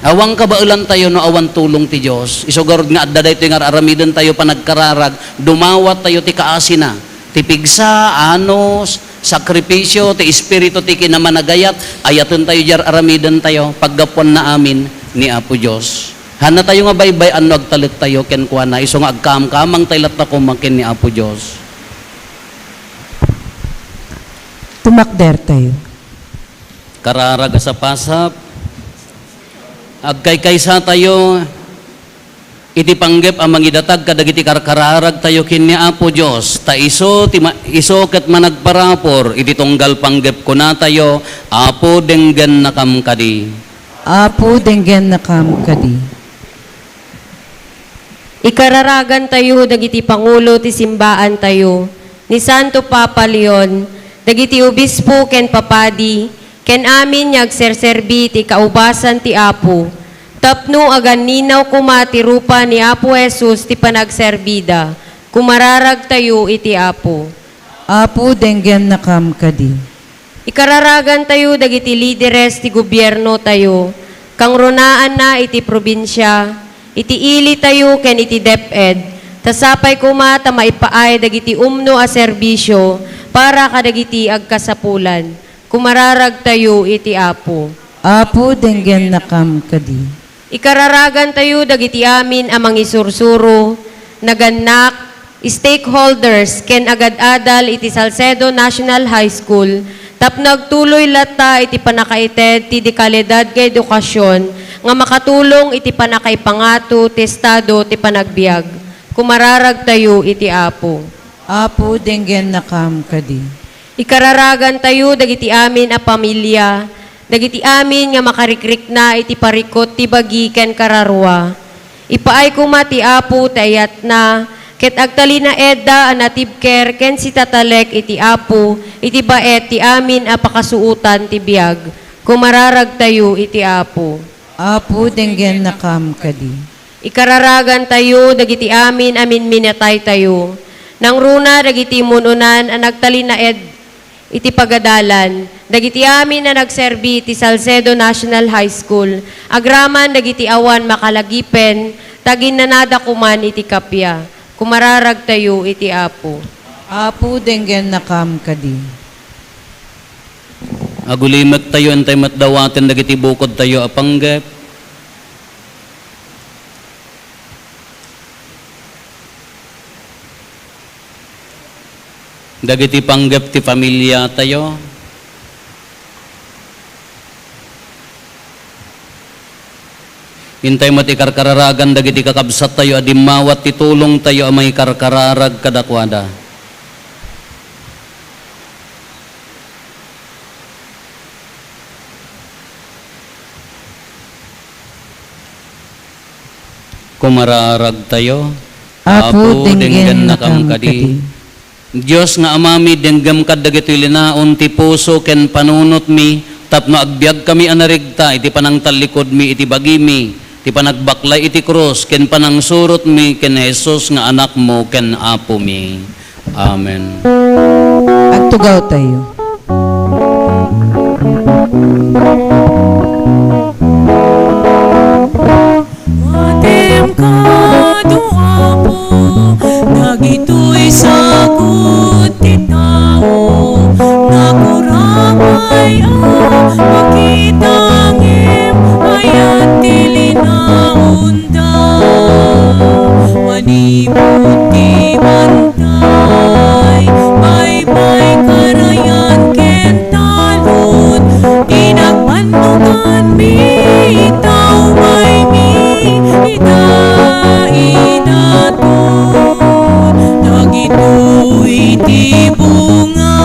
Awan kabaelan tayo no awan tulong ti Dios. Isu garud nga adda daytoy nga ar-aramiden tayo panagkararag, dumawat tayo ti kaasina. Ti pigsa, anus, sakripisyo, ti Espiritu ti kinamanagayat, ayaten tayo diay ar-aramiden tayo, paggapuanna amin ni Apo Dios. Haanna tayo nga baybay-an no agtalek tayo kenkuana, isu nga agkamkamang tayo latta koma ken ni Apo Dios. Tumakder tayo. Kararag a sapasap, agkaykaysa tayo, iti panggep a mangidatag kadagiti karkararagtayo ken ni Apo Dios, ta isu ti ma-, isu ket managparapor iti tunggal panggep. Kunatayo, "Apo, denggennakam kadi." Apo, denggennakam kadi. Ikararagantayo dagiti pangulo ti simbaantayo, ni Santo Papa Leon, dagiti obispo ken papadi, ken amin nga agserserbi ti kaubasan ti Apo, tapno aganninaw koma ti rupa ni Apo Jesus ti panagserbida. Kumararagtayo iti Apo. Apo, denggennakam kadi. Ikararagantayo dagiti lideres ti gobiernotayo, kangrunaanna iti probinsia, iti ilitayo ken iti DepEd, ta sapay koma ta maipaay dagiti umno a serbisio para kadagiti agkasapulan. Kumararagtayo iti Apo. Apo, denggennakam kadi. Ikararagantayo dagiti amin a mangisursuro, nagannak, stakeholders, ken agad-adal iti Salcedo National High School tapno agtuloy latta iti pannakaited ti dekalidad nga edukasyon nga makatulong iti pannakaipangato ti estado ti panagbiag. Kumararagtayo iti Apo. Apo, denggennakam kadi. Ikararagantayo dagiti amin a pamilia, dagiti amin nga makarikrikna iti parikut ti bagi ken kararua. Ipaay koma ti Apo ti ayatna, ket agtalinaedda a natibker ken sitatalek iti Apo iti baet ti amin a pakasuotan ti biag. Kumararagtayo iti Apo. Apo, denggennakam kadi. Ikararagantayo dagiti amin a minminataytayo. Nangruna dagiti mun-unan a nagtalinaed iti pagadalan, dagiti amin a nagserbi iti Salcedo National High School, agraman dagiti awan makalagipen, ta aginnanada koman iti kappia. Kumararagtayo iti Apo. Apo, denggennakam kadi. Agulimektayo, intay met dawaten dagiti bukodtayo a panggep. Dagiti panggep ti familiatayo. Intay met ikarkararagan dagiti kakabsattayo a dimmawat ti tulongtayo a mangikarkararag kadakuada. Kumararagtayo. Apo, denggennakam kadi. Dios nga Amami, denggem kad dagitoy linaon ti puso ken panunotmi tapno agbiagkami a narigta iti panangtallikudmi iti bagimi, ti panagbaklay iti krus ken panangsurotmi ken Jesus nga Anakmo ken Apomi. Amen. Agtugawtayo. Awatem kado, Apo, dagitoy sagut ti tao. Nakurapay a makita ngem ayat ti linaon da. Manipud ti bantay, baybay, karayan ken talon, ti nagbannoganmi, itawmaymi ida idatod. Dagitoy ti bunga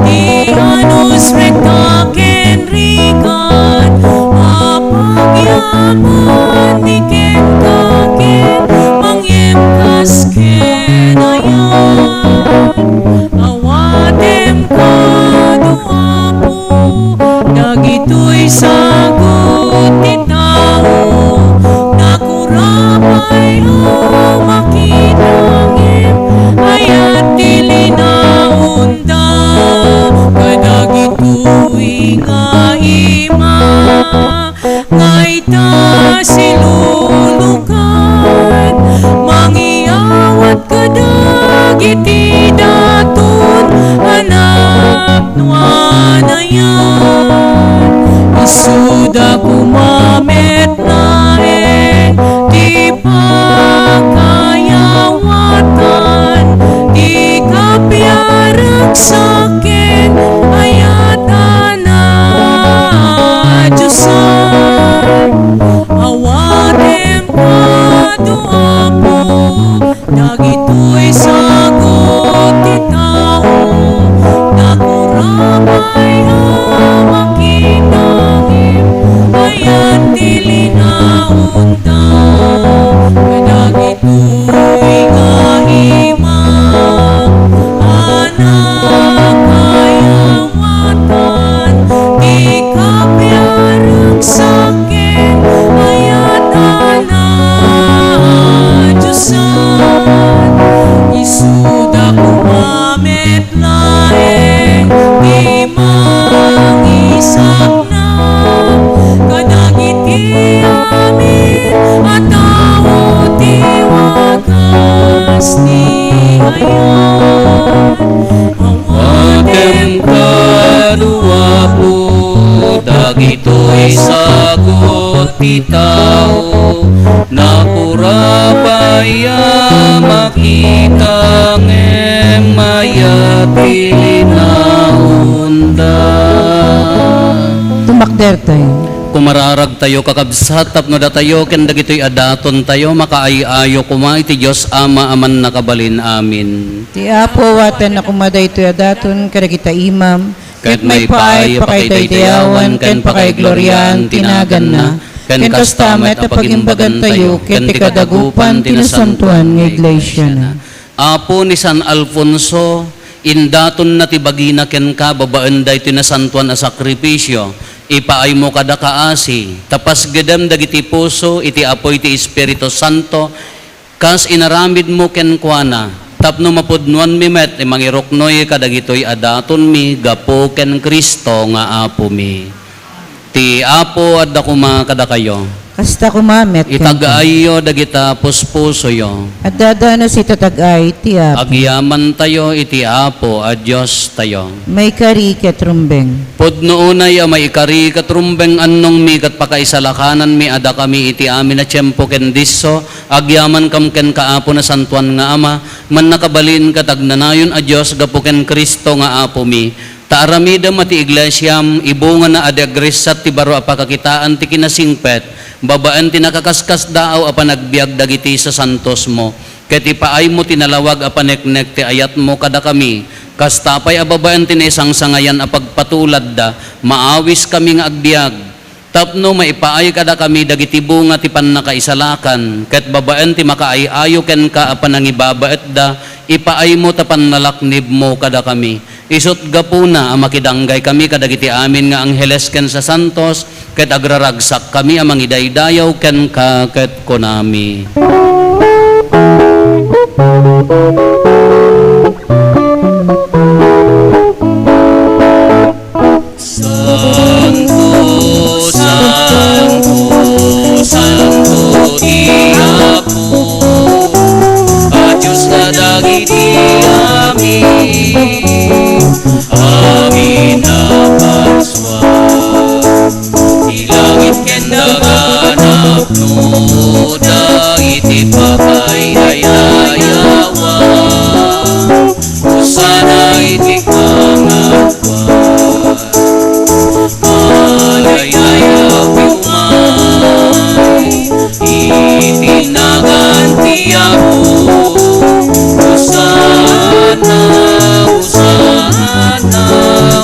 ti anus, rekta ken rigat a pagyamanmi kenka ken mangyemkas ken ayat. Awatem kado, Apo, dagitoy sagut ti tao. Nakurapay a makita ngem ayat ti linaon da kadagitoy nga ima nga ita silulukan, mangiyawat kadagiti daton a napnuan a yan. Isuda koma met laeng ti pakayawatan ti kapiaragsak ken ayat a nadiosan. Awatem kado, Apo, dagitoy sagut ti tao. Nakurapay a makita ngem ayat ti linaon da kadagitoy nga ima a nakayawatan ti kapiaragsak ken ayat a nadiosan. Isuda koma met laeng ti mangisaknap kadagiti amin a tao ti wagas ti Sagut ti tao, napura pay a makita, ngem mayat ti linaonda. Tumakdertayo. Kumararagtayo, kakabsat, tapno datayo ken dagitoy a datontayo makaay-ayo koma iti Dios Ama a Mannakabalin. Amin. Ti Apo awatenna koma daytoy a daton kadagita imam, ket maipaay pakaidayawan ken pakaigloriaan ti naganna, ken kasta met a pagimbagantayo ken ti kadagupan ti nasantoan nga iglesiana. Apo ni San Alfonso, indatonna ti bagina kenka babaen daytoy nasantoan a sakrifisio. Ipaaymo kada kaasi, ta pasgedem dagiti puso iti apuy ti Espiritu Santo, kas inaramidmo kenkuana, tapno mapudnoanmi met ti mangiruknoy kadagitoy a datonmi gapu ken Cristo nga Apomi. Ti Apo adda koma kadakayo. Kasta koma met kenka. Itag-ayyo dagita puspusoyo. Adda danos iti tag-ay ti Apo. Agyamantayo iti Apo a Diostayo. Maikari ket rumbeng. Pudno unay a maikari ket rumbeng, annongmi ket pakaisalakananmi a dakami iti amin a tiempo ken disso, agyamankam kenka, Apo, nasantoan nga Ama, mannakabalin ket agnanayon a Dios gapu ken Cristo nga Apomi. Ta aramidem a ti iglesiam, ibungana a di agressat ti baro a pakakitaan ti kinasingpet, babaen ti nakaskasdaaw a panagbiag dagiti sasantosmo. Ket ipaaymo ti nalawag a paneknek ti ayatmo kadakami, kasta pay a babaen ti naisangsangayan a pagpatuladda, maawiskami nga agbiag. Tapno maipaay kadakami dagiti bunga ti pannakaisalakan, ket babaen ti makaay-ayo kenka a panangibabaetda, ipaaymo ta pannalaknibmo kadakami. Isut' gapuna a makidanggay kami kadagiti amin nga angheles ken sasantos, ket agraragsak kami a mangidaydayaw kenka ket kunami. Santo, santo, santo ti Apo, a Dios kadagiti amin, amin a parsua. Ti langit ken daga napnoda iti pakaidaydayawan. Hosanna iti kangatoan. Madaydayaw ti umay iti nagan ti Apo. Hosanna, Hosanna,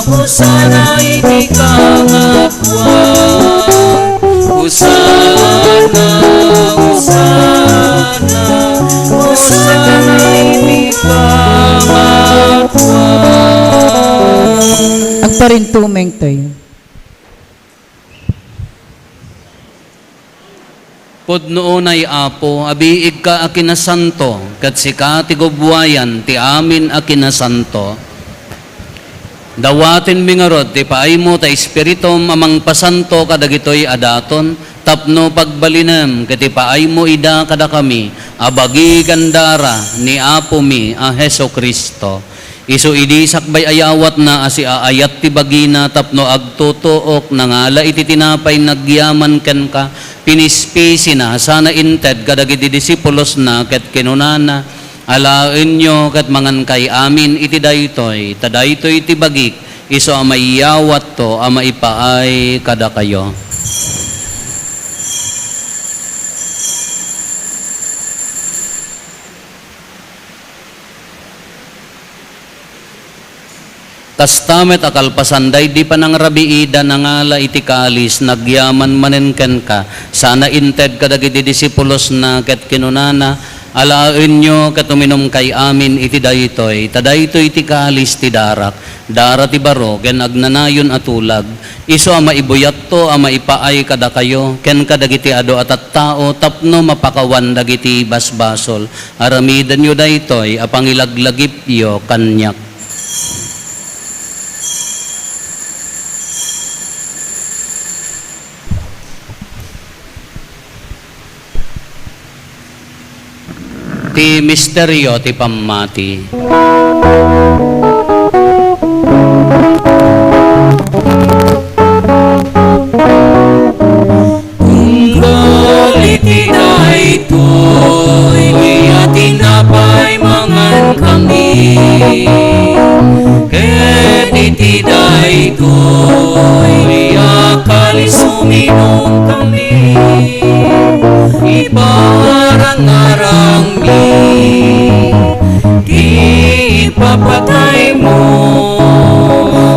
Hosanna iti kangatoan. Hosanna, Hosanna, Hosanna iti kangatoan. Agparintumengtayo. Pudno unay, Apo, abiigka a kinasanto, ket sika ti gubbuayan ti amin a kinasanto. Dawatenmi ngarud ti paaymo ta Espiritum a mangpasanto kadagitoy a daton, tapno pagbalinem ket ipaaymo ida kadakami a bagi ken dara ni Apomi a Jesu-Cristo. Isu idi sakbay a yawatna a siaayat ti bagina tapno agtutuok, nangala iti tinapay nagyaman kenka, pinispisina, sana inted kadagiti disipulosna ket kinunana, "Alaenyo ket mangankay amin iti daytoy, ta daytoy ti bagik, isu a maiyawatto a maipaay kadakayo." Kasta met a kalpasan daydi panangrabiida, nangala iti kalis, nagyaman manen kenka, sana inted kadagiti disipulosna ket kinunana, "Alaenyo ket uminumkay amin iti daytoy, ta daytoy ti kalis ti darak, dara ti baro ken agnanayon a tulag, isu a maibuyatto a maipaay kadakayo ken kadagiti adu a tattao tapno mapakawan dagiti basbasol. Aramidenyo daytoy a pangilaglagipyo kaniak." Ti misterio ti pammati. Ket iti daytoy a kalis uminumkami, iparangarangmi ti ipapataymo,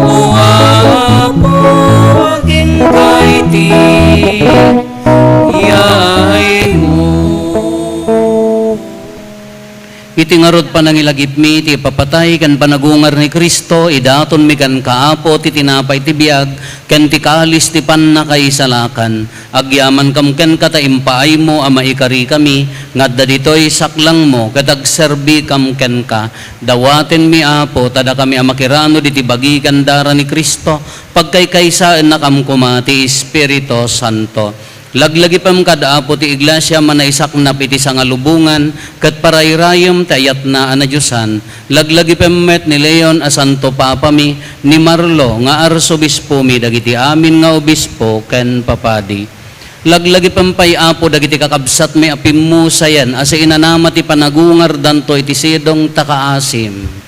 O Apo, agingga iti yaymo. Iti ngarud panangilagipmi ti ipapatay ken panagungar ni Cristo, idatonmi kenka, Apo, ti tinapay ti biag ken ti kalis ti pannakaisalakan. Agyamankam kenka ta impaaymo a maikarikami nga adda ditoy saklangmo ket agserbikam kenka. Dawatenmi, Apo, ta dakami a makiranud iti bagi ken dara ni Cristo, pagkaykaysaennakam koma ti Espiritu Santo. Laglagipem kad Apo ti iglesia a manaisaknap iti sangalubongan ket parairayem ti ayatna a nadiosan. Laglagipem met ni Leon a Santo Papami, ni Marlo nga Arsobispomi, dagiti amin nga obispo ken papadi. Laglagipem pay, Apo, dagiti kakabsatmi a pimmusayen a siinanama ti panagungardanto iti sidong ta kaasim.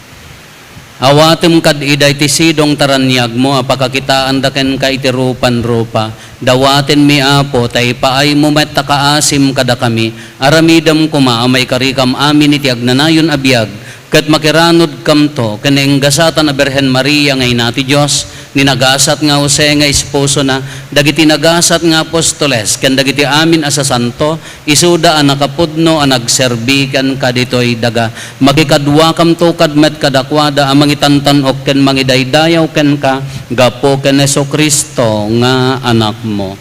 Awatem kad ida iti sidong ta raniagmo a pakakitaanda kenka iti rupan-rupa. Dawatenmi, Apo, ta ipaaymo met ta kaasim kadakami. Aramidem koma a maikarikam amin iti agnanayon a biag, ket makiranudkamto ken nainggasatan a Birhen Maria nga ina ti Dios, ni nagasat nga Jose nga esposona, dagiti nagasat nga apostoles, ken dagiti amin a sasanto, isuda a nakapudno a nagserbi kenka ditoy daga. Makikaduakamto kad met kadakuada a mangitantan-ok ken mangidaydayaw kenka gapu ken Jesu-Cristo nga Anakmo.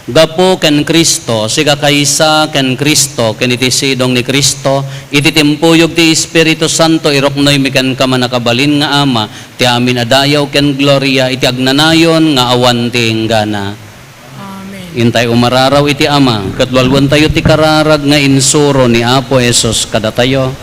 Gapu ken Cristo, siga kaysa ken Cristo, ken iti sidong ni Cristo, iti timpuyog ti Espiritu Santo, iruknoymi kenka, mannakabalin nga Ama, ti amin a dayaw ken gloria iti agnanayon nga awan ti inggana. Amen. Intay umararaw iti Ama, ket walwentayo ti kararag nga insuro ni Apo Jesus kadatayo.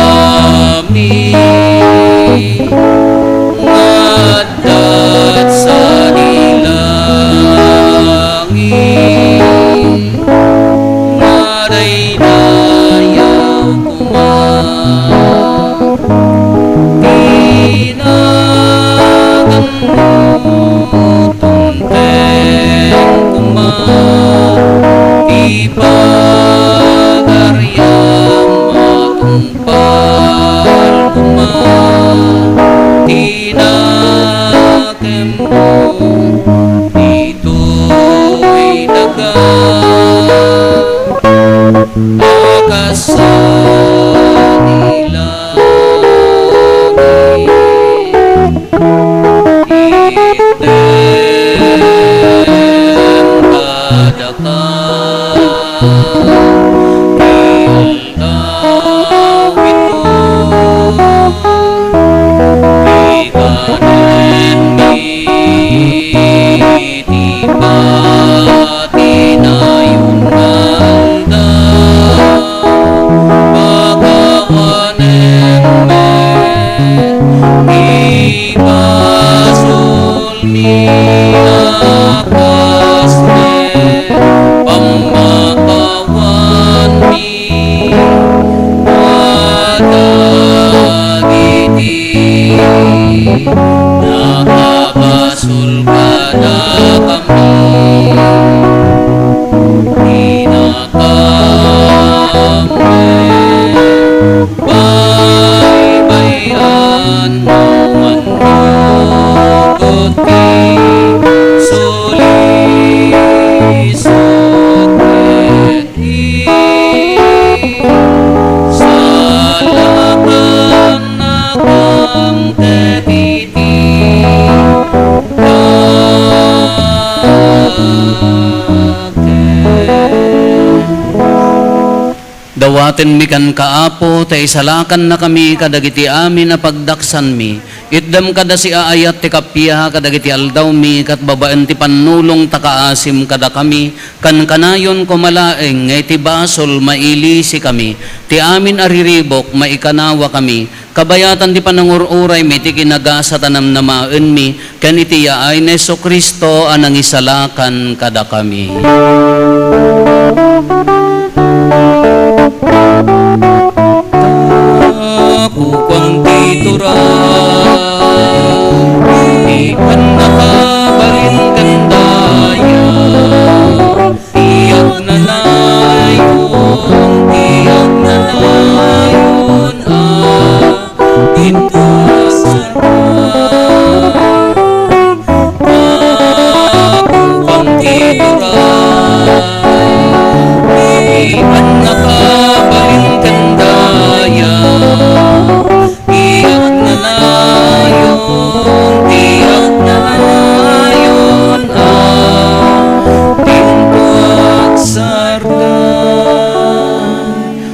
Amami nga adda sadi langit, madaydayaw koma ti naganmo, tungteng koma ti pagariam, matungpal koma ti nakemmo ditoy daga a kas sadi langit. Itdem kadaka ti aldaw itoy, iganenmi ti patinayon nga aldaw, pakawanem met ti basolmi a kas met pammakawanmi kadagiti nakabasol kadakami. Dinakam met baybay-an no mannukot ti sulisok ket ti salakannakam ket iti dakem. Dawatenmi kenka, Apo, ta isalakannakami kadagiti amin a pagdaksanmi, Itdem kada siaayat ti kappia kadagiti aldawmi, ket babaen ti pannulong ta kaasim kadakami, kankanayon koma laeng nga iti basol mailisikami, ti amin a riribuk maikanawakami, kabayatan ti panangur-uraymi iti kinagasat a namnamaenmi, ken iti yaay ni Jesu-Cristo a Nangisalakan kadakami. Kukuam ti turay, ti pannakabalin ken dayag, ti agnanayon, ti agnanayon, a, ditoy sarta. Kukuam ti turay, ti pannakabalin ken dayag, ti agnanayon, ti agnanayon, a, ditoy sarta.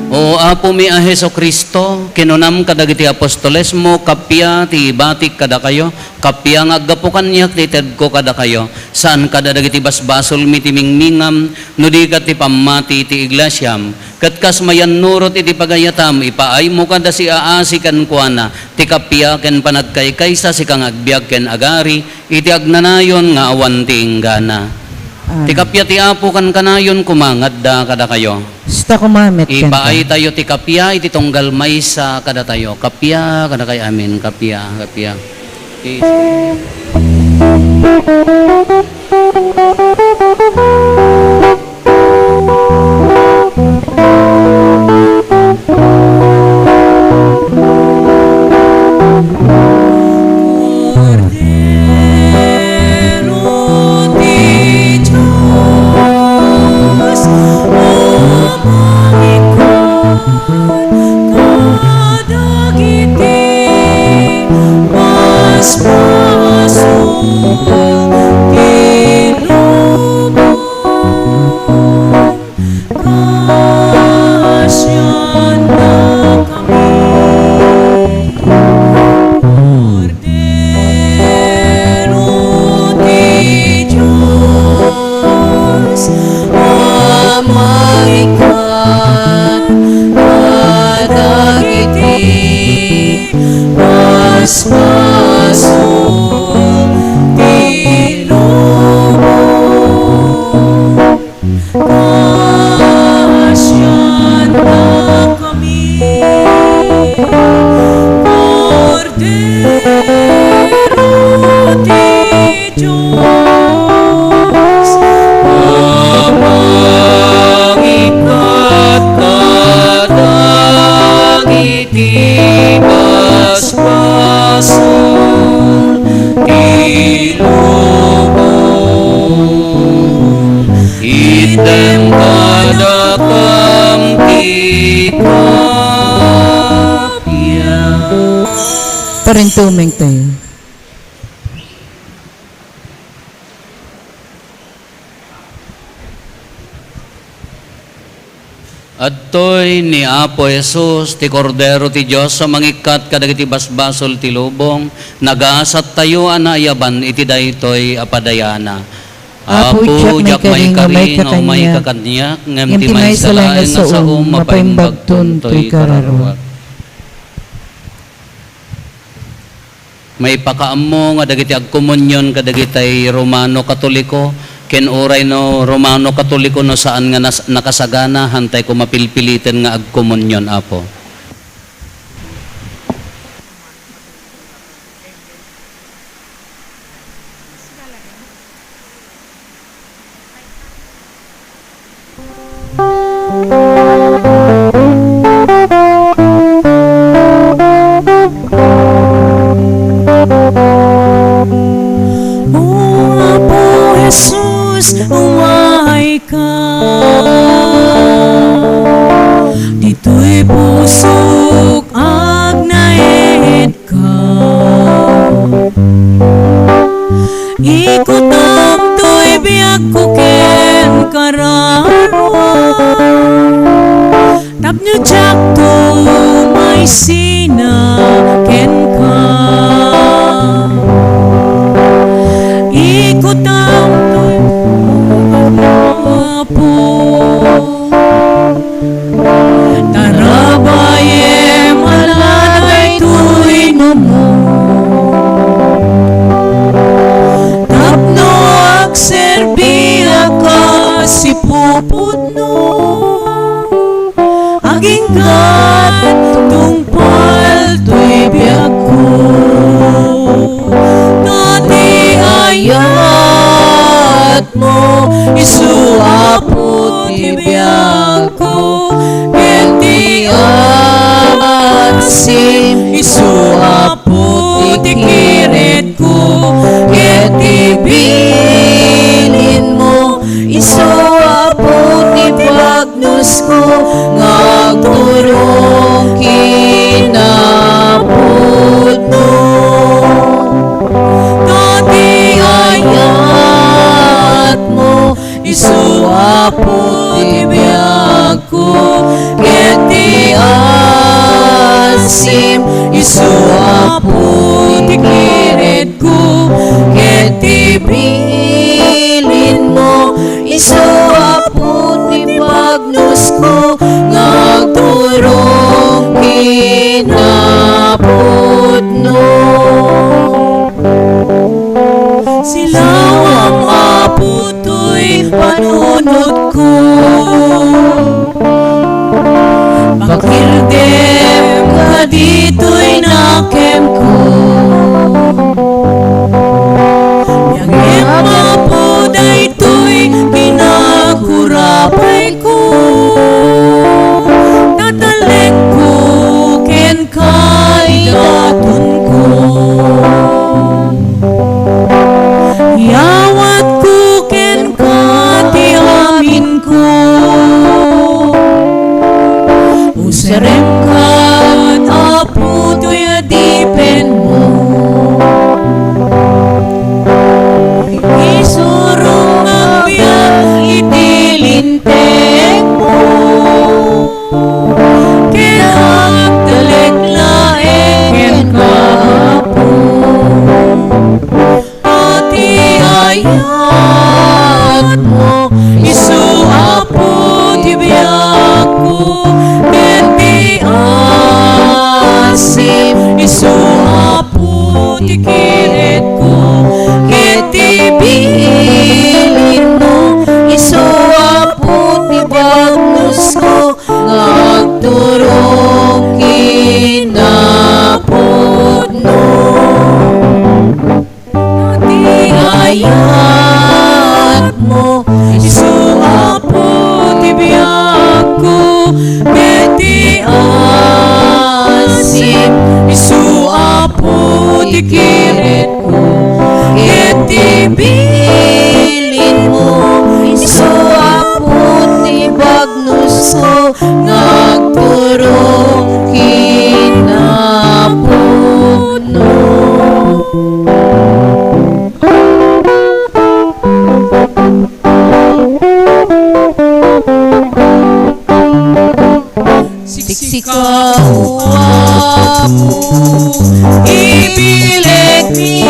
O Apomi a Jesu-Cristo, kinunam kadagiti apostolesmo, kappia ti ibatik kadakayo, kappia nga aggapu kaniak ti itedko kadakayo, saan kada dagiti basbasolmi ti mingmingam, no di ket ti pammati ti iglesiam. Ket kas mayannurot iti pagayatam, ipaaymo kada siaasi kenkuana ti kappia ken panagkaykaysa, sika nga agbiag ken agari iti agnanayon nga awan ti inggana. Amen. Ti kappia ti Apo kankanayon koma nga adda kadakayo. Kasta koma met kenka. Ipaaytayo ti kappia iti tunggal maysa kadatayo. Kappia kadakayo. Amen. Kappia, kappia. Ti Kordero ti Dios, a mangikkan kadagiti basbasol ti lubong. Kasiannakami, Kordero ti Dios, a mangikkat kadagiti basbasol ti lubong. Kasiannakami, Kordero ti Dios, a mangikkat kadagiti basbasol ti lubong. Itdem kadakam ti kappia. Parintumeng tayo. Adtoy ni Apo Jesus, ti Kordero ti Dios a mangikkat kadagiti basbasol ti lubong. Nagasattayo a naayaban iti daytoy a padayana. Apo, diak maikari nga umay ka kaniak, ngem ti maysa laeng a saom, mapaimbagton toy kararuak. Maipakaammo nga dagiti agkomunion kadagitay Romano Katoliko, ken uray no Romano Katoliko no saan nga nas-, nakasagana, hantay ko mapilpiliten nga agkomunion, Apo. O Apo Jesus, umayka. Ditoy pusok agnaed ka. Ikutam toy biagko ken kararuak, tapno diakto maisina kenka. Aginggat, tungpal toy biagko. Ta ti ayatmo, isu Apo ti biagko. Ket ti asim, isu Apo ti kiretko. Ket ti bilinmo, isu Apo ti pagnusko, nga agturong kinapudno. Ta ti ayatmo, isu Apo ti biagko, ket ti asim, isu Apo ti kiretko, ket ti bilinmo, isu Apo ti pagnusko, nga agturong kinapudno. Silawam, Apo, toy panunotko. Pakirdem kaditoy nakemko. Biagem, Apo, daytoy kinakurapayko. Tatalekko kenka, igatonko. Iyawatko kenka ti aminko. Usarem kat, Apo, toy adipenmo. Isurom agbiag iti lintegmo. Ket agtalek laeng kenka, Apo. Ta ti ayatmo, isu Apo ti biagko, ket ti asim, isu Apo ti kiretko, ket ti bilinmo, isu Apo ti pagnusko, nga agturong kinapudno. Ti ayatmo, isu Apo ti biagko, ket ti asim, isu Apo ti kiretko, ket ti bilinmo, isu Apo ti pagnusko, nga agturong kinapudno. Siksika, O Apo, ti bilegmi,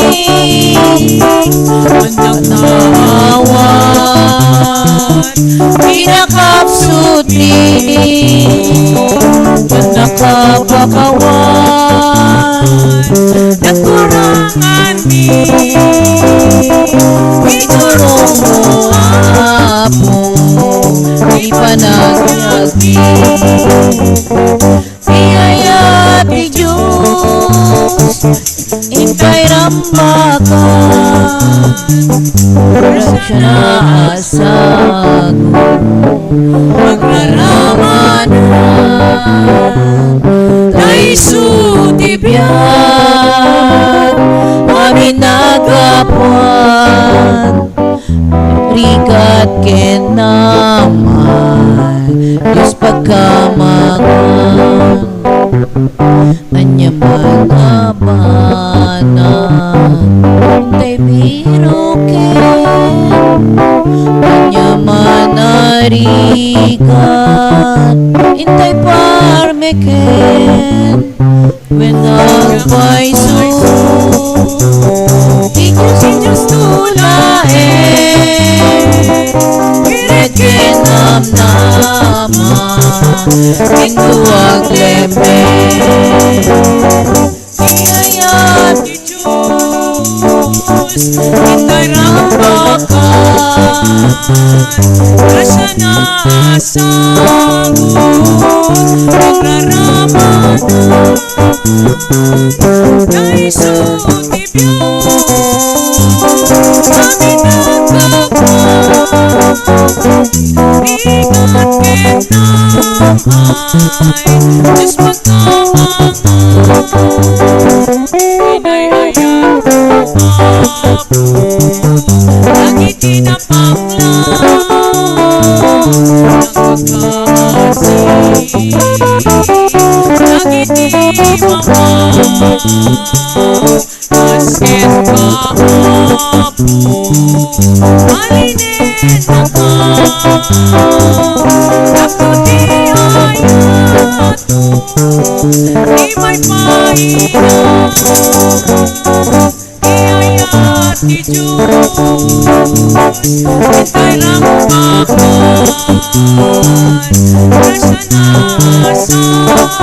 ania ta awan kinakapsutmi, ania kapakawan, nakuranganmi. Iturongmo, Apo, ti panagbiagmi. Ti ayat ti Dios, intay rambakan. Grasiana a sagut, agraramanak. Ta isu ti biag, amin a gapuan. Rigat ken Ama, Dios pagkamangan. Ania man a banag, intay biroken. Ania man a rigat, intay parmeken. Wen agpayso ti Dios, ti Dios to laeng. Ket ken namnama, dito aglemen. Ti ayat ti Dios, intay rambakan. Grasiana a sagut, Pagraramana, kaiso ti biag, kami nagkakwa, rigat ken naay, Dios pagkamangan, inay-ayat ko, Apo, dagiti napakla, dagiti mama, basket ka, Apo, malinenaka, tapno ti ayat, di maymayna, ti ayat ti Dios, intay langpakan, kasanasago,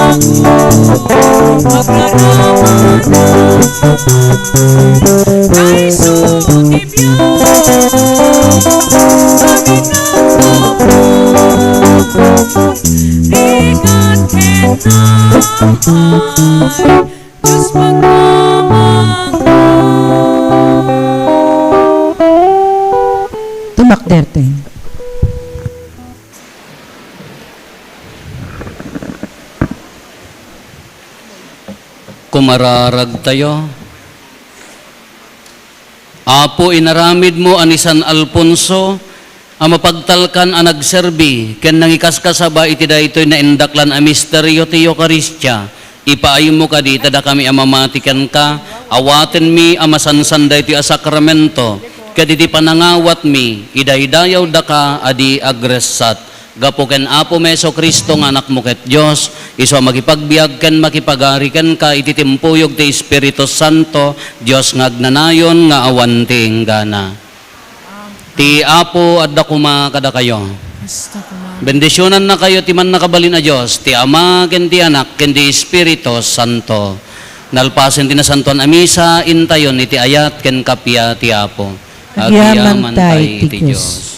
pagraramana, kaiso ti biag, kami nagkakwa, rigat ken naay, Dios pagkamangan. Tumakder tayo. Kumararag tayo. Apo, inaramidmo a ni San Alfonso a mapagtalkan a nagserbi ken nangikaskasaba iti daytoy naindaklan a misterio ti Eukaristia, ipaaymo kadi ita dakami a mamati kenka, awatenmi a masansan daytoy a sakramento, ket iti panangawatmi, idaydayawdaka a di agressat. Gapu ken Apomi Jesu-Cristo nga Anakmo ket Dios, isu a makipagbiag ken makipagari kenka iti timpuyog ti Espiritu Santo, Dios nga agnanayon nga awan ti inggana. Ti Apo adda koma kadakayo. Kasta koma. Bendisionannakayo ti Mannakabalin a Dios, ti Ama, ken ti Anak, ken ti Espiritu Santo. Nalpasen ti Nasantoan a Misa, intayon iti ayat ken kappia ti Apo. Agyamankay ti Dios.